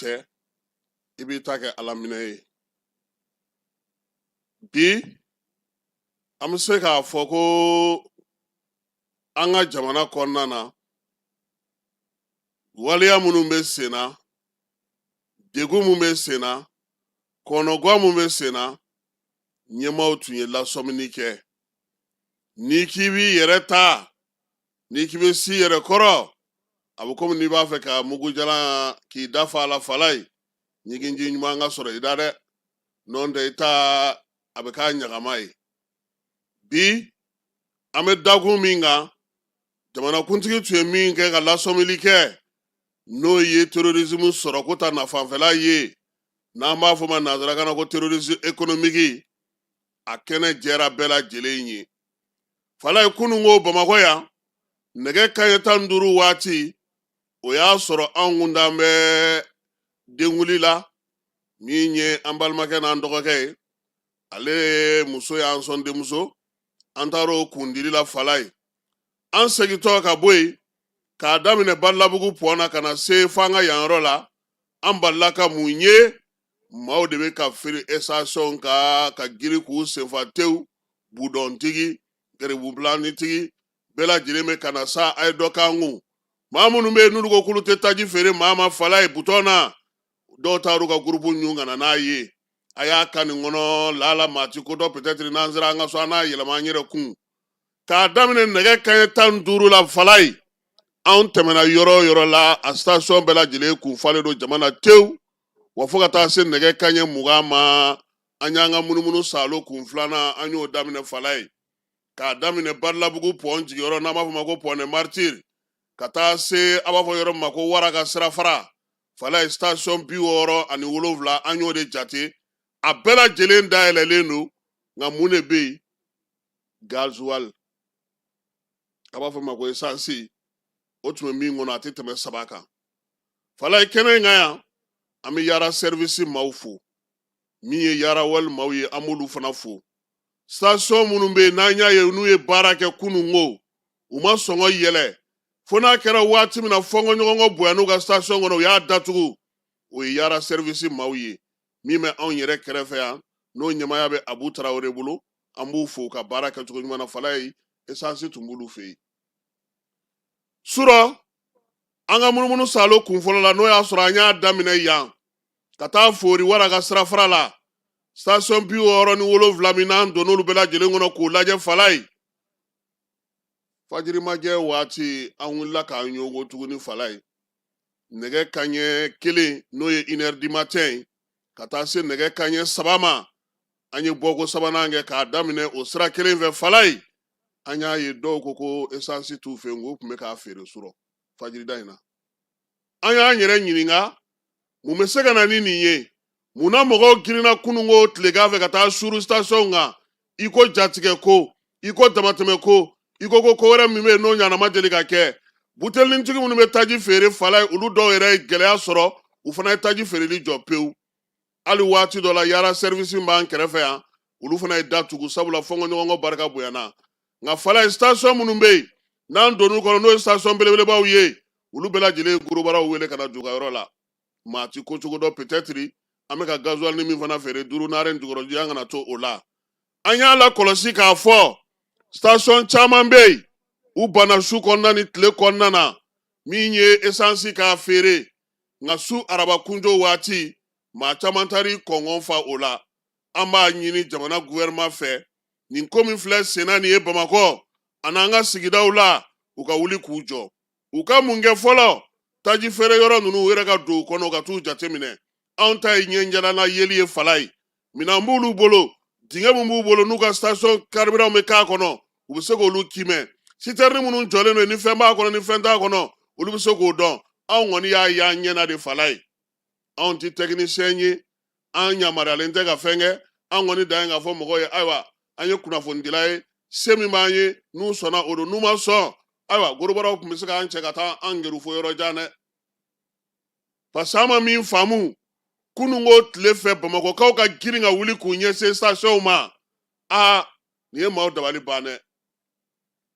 tɛ, i b'i ta kɛ Ala minɛ ye. Bi an bɛ se k'a fɔ ko an ka jamana kɔnɔna na, waleya minnu bɛ sen na, degun min bɛ sen na, kɔnɔgwan min bɛ sen na, ɲɛmaaw tun ye lasɔmini kɛ. N'i k'i b'i yɛrɛ ta, n'i k'i bɛ s'i yɛrɛ kɔrɔ, a bɛ komi n'i b'a fɛ ka mugujalan k'i da fa a la. Falaye, ɲiginji ɲuman ka sɔrɔ i da dɛ, n'o tɛ i ta a bɛ k'a ɲagama ye. Bi an bɛ dakun min kan, jamanakuntigi tun ye min kɛ ka lasɔmili kɛ, n'o ye terrorisme sɔrɔko ta nafanfɛla ye, n'an b'a fɔ ma nanzarakan na ko terrorisme économique, a kɛnɛ jɛra bɛɛ lajɛlen ye. Falaye, kunun ko Bamakɔ yan, nɛgɛ kanɲɛ 15 waati, o y'a sɔrɔ anw kun dan bɛ denkunli la. Min ye an balimakɛ n'an dɔgɔkɛ ye, ale muso y'an sɔn denmuso, an taara o kundili la. Falaye, an segintɔ ka bɔ yen, k'a daminɛ Balabugu pɔn na ka na se f'an ka yan yɔrɔ la, an balila ka mun ye? Maaw de bɛ ka firi station kan ka girin k'u senfa tewu. Budɔntigi, garibubilanitigi, bɛɛ lajɛlen bɛ ka na sa, a ye dɔ k'an kun. Maa minnu bɛ yen n'olu ko k'olu tɛ taji feere maa ma, Falaye, butɔn na, dɔw taar'u ka gurupu ɲun ka na n'a ye. A y'a ka nin kɔnɔ lala maa ti ko dɔn, peut-être n'an sera an ka so, an n'a yɛlɛma an yɛrɛ kun. K'a daminɛ nɛgɛ kanɲɛ 15 la, Falaye, anw tɛmɛna yɔrɔ o yɔrɔ la, a station bɛɛ lajɛlen kun falen don jama na tewu. Wa fo ka taa se nɛgɛ kanɲɛ 20 ma, an y'an ka munumunu salo kun filanan, an y'o daminɛ. Falaye, k'a daminɛ Balabugu pɔn jigiyɔrɔ, n'an b'a fɔ ma ko pont des Martyrs, ka taa se a b'a fɔ yɔrɔ min ma ko Wara ka sirafara, Falaye, station 67, an y'o de jate, a bɛɛ lajɛlen dayɛlɛlen don. Nka mun de bɛ yen? Gasoil, a b'a fɔ ma ko esansi, o tun bɛ min kɔnɔ, a tɛ tɛmɛ 3 kan. Falaye, kɛnɛ in kan yan, an bɛ Yara Service maaw fo. Min ye Yara Oil maaw ye, an b'olu fana fo. Station minnu bɛ yen n'an y'a ye n'u ye baara kɛ kunun ko, u ma sɔngɔ yɛlɛ, fo n'a kɛra waati min na fɔnkɔɲɔgɔnkɔ bonyana u ka station kɔnɔ, u y'a datugu, o ye Yara Service maaw ye. Min bɛ anw yɛrɛ kɛrɛfɛ yan, n'o ɲɛmaaya bɛ Abu Tarawele bolo, an b'u fo ka baara kɛcogo ɲuman na. Falaye, esansi tun b'olu fɛ yen. Surɔ, an ka munumunu salo kun fɔlɔ la, n'o y'a sɔrɔ an y'a daminɛ yan ka taa Fori Wara ka sirafara la, station 67 min n'an donn'olu bɛɛ lajɛlen kɔnɔ k'o lajɛ, Falaye, fajirimajɛ waati, an wulila k'an ɲɔgɔn tuguni. Falaye, nɛgɛ kanɲɛ 1, n'o ye 1 heure du matin ye, ka taa se nɛgɛ kanɲɛ 3 ma, an ye bɔko sabanan kɛ k'a daminɛ o sira kelen fɛ. Falaye, an y'a ye dɔw ko ko esansi t'u fɛ yen, k'u tun bɛ k'a feere surɔ fajirida in na. An y'an yɛrɛ ɲininka, mun bɛ se ka na ni nin ye? Mun na mɔgɔw girinna kununko tilegan fɛ ka taa suuru station kan, i ko jatigɛ ko, i ko damatɛmɛ ko, i ko ko ko wɛrɛ min bɛ yen n'o ɲanama deli ka kɛ? Butelintigi minnu bɛ taji feere, Falaye, olu dɔw yɛrɛ ye gɛlɛya sɔrɔ, u fana ye taji feereli jɔ pewu. Hali waati dɔ la, Yara Service b'an kɛrɛfɛ yan, olu fana ye da tugu, sabula fɔnkɔɲɔgɔnkɔ barika bonyana. Nka Falaye, station minnu bɛ yen n'an donn'u kɔnɔ, n'o ye station belebelebaw ye, olu bɛɛ lajɛlen ye gorobaraw wele ka na don u ka yɔrɔ la. Maa ti ko cogo dɔn, peut-être an bɛ ka gasoil ni min fana feere duuru naare jukɔrɔji, an kana to o la. An y'a lakɔlɔsi k'a fɔ station caman bɛ yen, u banna su kɔnɔna ni tile kɔnɔna na min ye esansi k'a feere. Nka su araba kunjo waati, maa caman taar'i kɔngɔn fa o la. An b'a ɲini jamana gouvernement fɛ, nin ko min filɛ senna nin ye Bamakɔ an'an ka sigidaw la, u ka wuli k'u jɔ. U ka mun kɛ fɔlɔ? Taji feere yɔrɔ ninnu, u yɛrɛ ka don u kɔnɔ ka t'u jateminɛ. Anw ta ye ɲɛjalan yeli ye. Falaye, minɛn b'olu bolo, dingɛ min b'u bolo n'u ka station carburant bɛ k'a kɔnɔ, u bɛ se k'olu kimɛ. Citerne minnu jɔlen don, ni fɛn b'a kɔnɔ, ni fɛn t'a kɔnɔ, olu bɛ se k'o dɔn. Anw kɔni y'a y'an ɲɛna de. Falaye, anw tɛ technicien ye, an yamaruyalen tɛ ka fɛn kɛ. An kɔni dan ye k'a fɔ mɔgɔw ye, ayiwa, an ye kunnafonidila ye, se min b'an ye, n'u sɔnna o don, n'u ma sɔn, ayiwa, gorobaraw tun bɛ se k'an cɛ ka taa an gɛrɛ fo yɔrɔ jan dɛ. Parce que an ma min faamu, kununko tile fɛ, Bamakɔkaw ka girin ka wuli k'u ɲɛsin station ma, aa, nin ye maaw dabali ban dɛ.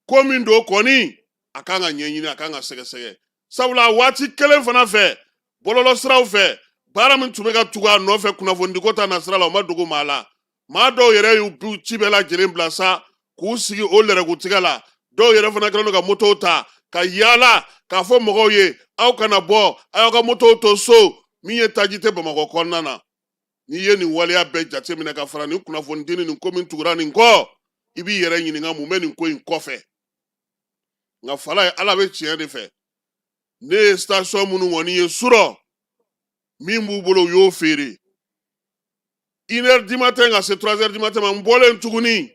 Ko min don kɔni, a kan ka ɲɛɲini, a kan ka sɛgɛsɛgɛ, sabula waati kelen fana fɛ, bɔlɔlɔsiraw fɛ, Baara min tun bɛ ka tugu a nɔfɛ kunnafonidiko ta nasira la, o ma dogo maa la. Maa dɔw yɛrɛ y'u bu ci bɛɛ lajɛlen bila sa k'u sigi o lɛrɛkutigɛ la. Dɔw yɛrɛ fana kɛlen don ka motow ta ka yaala k'a fɔ mɔgɔw ye, aw kana bɔ, a y'aw ka motow to so, min ye taji tɛ Bamakɔ kɔnɔna na. N'i ye nin waleya bɛɛ jateminɛ ka fara nin kunnafonidi ni nin ko min tugura nin kɔ, i b'i yɛrɛ ɲininka mun bɛ nin ko in kɔfɛ. Nka Falaye, Ala bɛ tiɲɛ de fɛ. Ne ye station minnu kɔni ye surɔ, min b'u bolo, u y'o feere. 1 heure du matin ka se 3 heures du matin ma, n bɔlen tuguni,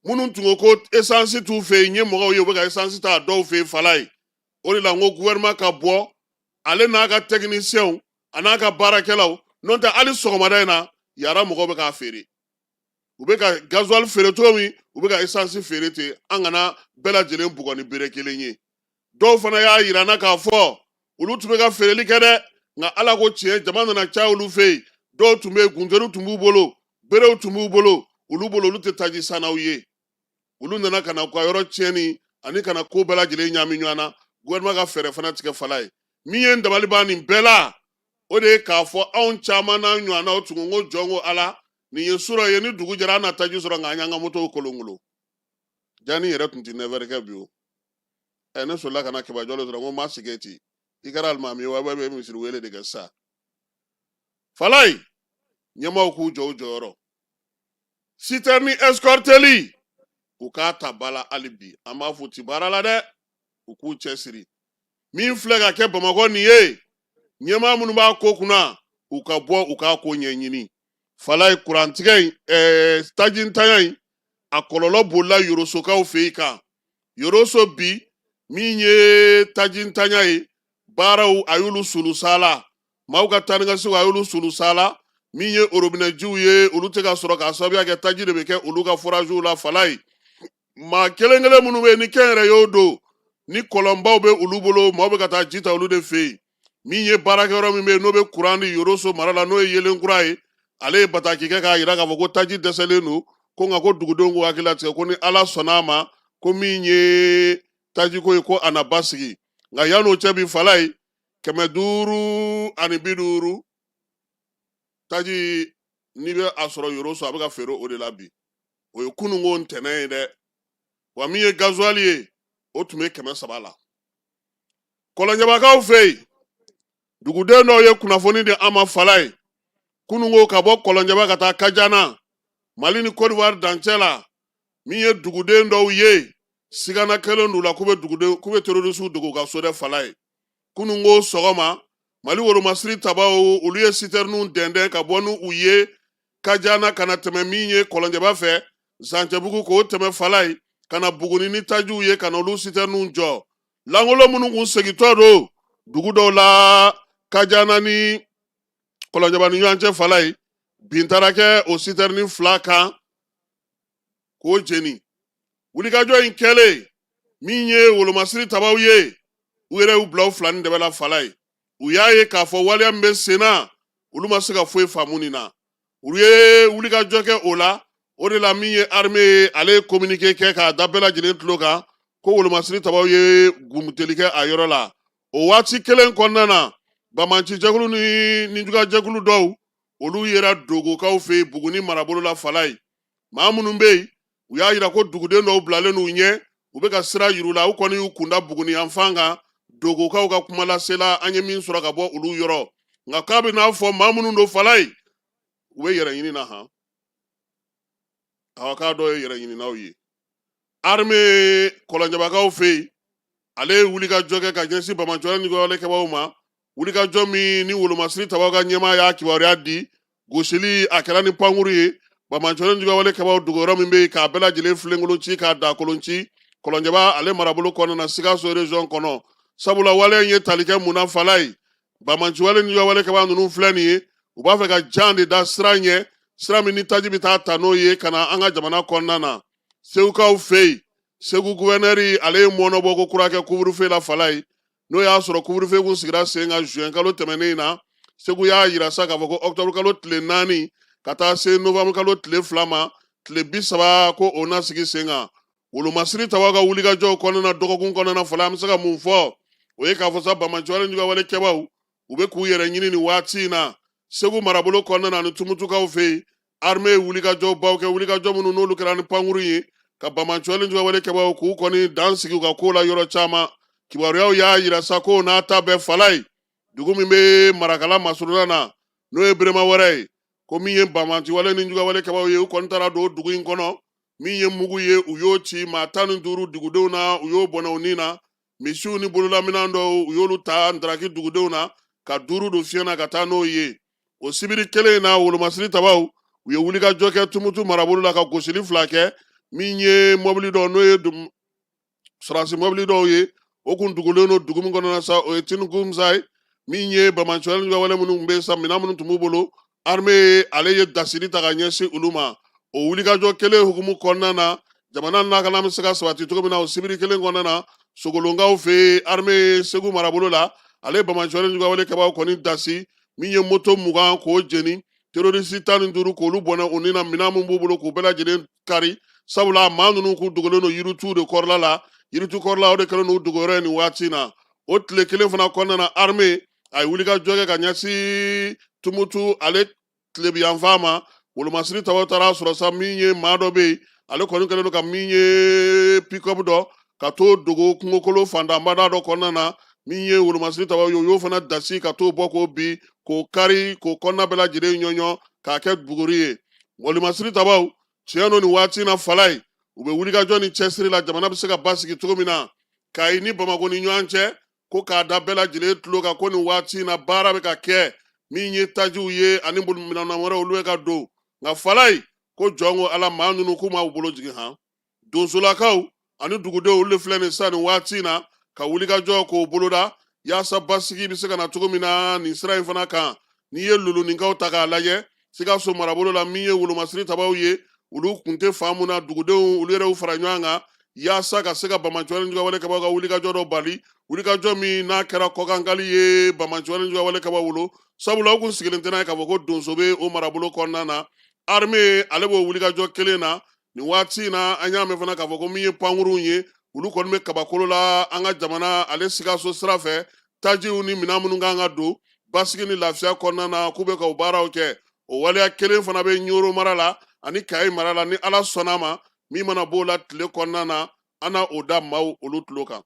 minnu tun ko ko essence t'u fɛ yen, n ye mɔgɔw ye u bɛ ka essence ta dɔw fɛ yen. Falaye, o de la n ko gouvernement ka bɔ, ale n'a ka techniciens a n'a ka baarakɛlaw. N'o tɛ, hali sɔgɔmada in na, yara mɔgɔw bɛ k'a feere. U bɛ ka gasoil feere cogo min, u bɛ ka essence feere ten. An kana bɛɛ lajɛlen bugɔ ni bere kelen ye. Dɔw fana y'a yira n na k'a fɔ olu tun bɛ ka feereli kɛ dɛ, nka Ala ko tiɲɛ, jama nana caya olu fɛ yen. Dɔw tun bɛ yen, gunteriw tun b'u bolo, berew tun b'u bolo. Olu bolo, olu tɛ taji sannaw ye. Olu nana ka na u ka yɔrɔ tiɲɛni ani ka na ko bɛɛ lajɛlen ɲaami ɲɔgɔn na. Gouvernement ka fɛɛrɛ fana tigɛ. Falaye, min ye n dabali ban nin bɛɛ la, o de ye k'a fɔ anw caman n'a ɲɔgɔnnaw tun ko jɔn ko Ala, nin ye surɔ ye, ni dugu jɛra an na taji sɔrɔ, nka an y'an ka motow kolonkolon. Jani yɛrɛ tun tɛ 9 heures kɛ bi o. Ɛ, ne solila ka na kɛbajɔ de sɔrɔ, n ko ma sigi ten. I kɛra alimami ye wa, bɛ misiri wele de kɛ sa. Falaye, ɲɛmaaw k'u jɔ u jɔyɔrɔ. Citerne escorteli, u k'a ta ba la hali bi. An b'a fɔ ti baara la dɛ, u k'u cɛsiri. Min filɛ ka kɛ Bamakɔ nin ye, ɲɛmaa minnu b'a ko kunna, u ka bɔ u k'a ko ɲɛɲini. Falaye, kurantigɛ in, tajintanya in, a kɔlɔlɔ bolila Yorosokaw fɛ yen kan. Yoroso bi, min ye tajintanya ye, baaraw a y'olu sulu sala, maaw ka taa ni ka segin a y'olu sulu sala. Min ye orobinɛjiw ye, olu tɛ ka sɔrɔ k'a sababuya kɛ taji de bɛ kɛ olu ka foraziw la. Falaye, maa kelen kelen minnu bɛ yen ni kɛnyɛrɛ y'o don, ni kɔlɔnbaw bɛ olu bolo, maaw bɛ ka taa ji ta olu de fɛ yen. Min ye baarakɛyɔrɔ min bɛ yen n'o bɛ kuran di Yoroso mara la, n'o ye yelen kura ye, ale ye bataki kɛ k'a jira k'a fɔ ko taji dɛsɛlen don, ko nka ko dugudenw k'u hakili latigɛ, ko ni Ala sɔnna a ma, ko min ye tajiko ye, ko a na basigi. Nka yan'o cɛ bi, Falaye, 550 taji, n'i bɛ a sɔrɔ Yoroso, a bɛ ka feere o de la bi. O ye kununko ntɛnɛn ye dɛ. Wa min ye gazuwali ye, o tun bɛ 300 la. Kɔlɔnjɛbakaw fɛ yen, duguden dɔw ye kunnafoni di an ma, Falaye, kununko ka bɔ Kɔlɔnjɛba ka taa Kajana, Mali ni Côte d'Ivoire dancɛ la. Min ye duguden dɔw ye, sigana kɛlen d'u la k'u bɛ duguden, k'u bɛ terrorisiw dogo u ka so dɛ. Falaye, kununko sɔgɔma, Mali wolomasiri tabaw, olu ye sitɛriniw dɛndɛn ka bɔ ni u ye Kajana ka na tɛmɛ min ye Kɔlɔnjɛba fɛ, Zancɛbugu, k'o tɛmɛ, Falaye, ka na Buguni ni tajiw ye, ka na olu sitɛriniw jɔ. Lankolon minnu kun segintɔ don dugu dɔw la Kajana ni Kɔlɔnjɛba ni ɲɔgɔn cɛ, Falaye, bin taara kɛ o sitɛrini fila kan k'o jeni. Wulikajɔ in kɛlen, min ye wolomasiri tabaw ye, u yɛrɛ y'u bila u fila ni dɛbɛ la. Falaye, u y'a ye k'a fɔ waleya min bɛ sen na, olu ma se ka foyi faamu nin na. Olu ye wulikajɔ kɛ o la. O de la, min ye armée ye, ale ye communiqué kɛ k'a da bɛɛ lajɛlen tulo kan ko wolomasiri tabaw ye gumuteli kɛ a yɔrɔ la. O waati kelen kɔnɔna na, banbaanci jɛkulu ni nijuguya jɛkulu dɔw, olu yera dogokaw fɛ yen Buguni marabolo la. Falaye, maa minnu bɛ yen, u y'a yira ko duguden dɔw bilalen n'u ɲɛ, u bɛ ka sira yir'u la. U kɔni y'u kunda Buguni yanfan kan, dogokaw ka kuma lasela an ye min sɔrɔ ka bɔ olu yɔrɔ. Nka k'a bɛ n'a fɔ maa minnu don, Falaye, u bɛ yɛrɛ ɲini na han. Awɔ, k'a dɔw ye yɛrɛ ɲininaw ye. Armée Kɔlɔnjɛbakaw fɛ yen, ale ye wulikajɔ kɛ ka ɲɛsin banbaanciwale ni walekɛbaaw ma. Wulikajɔ min ni wolomasiri tabaw ka ɲɛmaa y'a kibaruya di, gosili a kɛra ni pankuru ye. Banbaanciwale ni walekɛbaaw dogoyɔrɔ min bɛ yen, k'a bɛɛ lajɛlen filenkolon ci, k'a dakolon ci Kɔlɔnjɛba ale marabolo kɔnɔna na, Sikaso région kɔnɔ. Sabula waleya in ye tali kɛ mun na, Falaye? Banbaanciwale ni walekɛbaa ninnu filɛ nin ye, u b'a fɛ ka jan de da sira ɲɛ, sira min ni taji bɛ taa ta n'o ye ka na an ka jamana kɔnɔna na. Segukaw fɛ yen, Segu guvɛnɛri, ale ye mɔnɔbɔ ko kura kɛ couvre-feu la, Falaye. N'o y'a sɔrɔ couvre-feu kun sigira sen kan juin kalo tɛmɛnen in na, Segu y'a yira sa k'a fɔ ko octobre kalo tile 4 ka taa se novembre kalo tile 2 ma, tile 30, ko o na sigi sen kan. Wolomasiri tabaw ka wulikajɔw kɔnɔna, dɔgɔkun kɔnɔna, Falaye, an bɛ se ka mun fɔ? O ye k'a fɔ sa, banbaanciwale ni walekɛbaaw, u bɛ k'u yɛrɛ ɲini nin waati in na. Segu marabolo kɔnɔna na ani Tumutukaw fɛ yen, armée ye wulikajɔbaw kɛ, wulikajɔ minnu n'olu kɛra ni pankurun ye ka banbaanciwale juguyawale kɛbaaw k'u kɔni dan sigi u ka ko la yɔrɔ caman. Kibaruyaw y'a yira sa ko n'a ta bɛɛ Falayi, dugu min bɛ Marakala masurunna na, n'o ye Berema wɛrɛ ye, ko min ye banbaanciwale ni juguyawale kɛbaaw ye, u kɔni taara don dugu in kɔnɔ. Min ye mugu ye, u y'o ci maa 15 dugudenw na, u y'o bɔnɛ u ni na. Misiw ni bololaminɛn dɔw, u y'olu ta ntaraki dugudenw na ka duuru don fiɲɛ na ka taa n'o ye. O sibiri kelen in na, wolomasiri tabaw, u ye wulikajɔ kɛ Tumutu marabolo la ka gosili fila kɛ. Min ye mɔbili dɔw, n'o ye sɔrɔdasi mɔbili dɔw ye, o kun dugulen don dugu min kɔnɔna sa, o ye Tinkunsa ye. Min ye banbaanciwale juguyawale minnu tun bɛ sa, minɛn minnu tun b'u bolo, armée ale ye dasiri ta ka ɲɛsin olu ma. O wulikajɔ kelen hukumu kɔnɔna na, jamana lakana bɛ se ka sabati cogo min na, o sibiri kelen kɔnɔna na, Sogolonkaw fɛ yen, armée Segu marabolo la, ale banbaanciwale juguyawale kɛbaaw kɔni dasi. Min ye moto 20 k'o jeni, terorisi 15 k'olu bɔnɛ u ni na, minɛn min b'u bolo k'u bɛɛ lajɛlen kari, sabula maa ninnu k'u dogolen don yirituw de kɔrɔla la. Yiritu kɔrɔla, o de kɛlen n'u dogoyɔrɔ ye nin waati in na. O tile kelen fana kɔnɔna na, armée a ye wulikajɔ kɛ ka ɲɛsin Tumutu ale tilebiyanfan ma. Wolomasiri tabaw taara sɔrɔ sa, min ye maa dɔ bɛ yen, ale kɔni kɛlen don ka min ye pick-up dɔ ka t'o dogo kungokolo fantanbada dɔ kɔnɔna na. Min ye wolomasiri tabaw ye, u y'o fana dasi ka t'o bɔ k'o bin, k'o kari, k'o kɔnɔna bɛɛ lajɛlen ɲɔɲɔ k'a kɛ buguri ye. Wolomasiri tabaw, tiɲɛ don, nin waati in na, Falayi, u bɛ wulikajɔ ni cɛsiri la jamana bɛ se ka basigi cogo min na Kayi ni Bamakɔ ni ɲɔgɔn cɛ. Ko k'a da bɛɛ lajɛlen tulo kan ko nin waati in na, baara bɛ ka kɛ, min ye tajiw ye ani minɛn wɛrɛw, olu bɛ ka don. Nka Falayi, ko jɔn ko Ala, maa ninnu k'u ma u bolo jigin han. Donsolakaw ani dugudenw, olu de filɛ nin sa nin waati in na ka wulikajɔ k'o boloda yaasa basigi bɛ se ka na cogo min na nin sira in fana kan. N'i ye Loloninkaw ta k'a lajɛ Sikaso marabolo la, min ye wolomasiri tabaw ye, olu kun tɛ fan mun na, dugudenw olu yɛrɛ y'u fara ɲɔgɔn kan yaasa ka se ka banbaanciwale juguyawale kɛbaaw ka wulikajɔ dɔ bali, wulikajɔ min n'a kɛra kɔkankali ye banbaanciwale juguyawale kɛbaaw bolo, sabula u kun sigilen tɛ n'a ye k'a fɔ ko donso bɛ o marabolo kɔnɔna na. Armée ale b'o wulikajɔ kelen na nin waati in na. An y'a mɛn fana k'a fɔ ko min ye pankurunw ye, olu kɔni bɛ kabakolo la an ka jamana ale Sikaso sira fɛ, tajiw ni minɛn minnu kan ka don basigi ni lafiya kɔnɔna na, k'u bɛ ka o baaraw kɛ. O waleya kelen fana bɛ Ɲoro mara la ani Kayi mara la. Ni Ala sɔnna a ma, min mana b'o la tile kɔnɔna na, an na o da maaw olu tulo kan.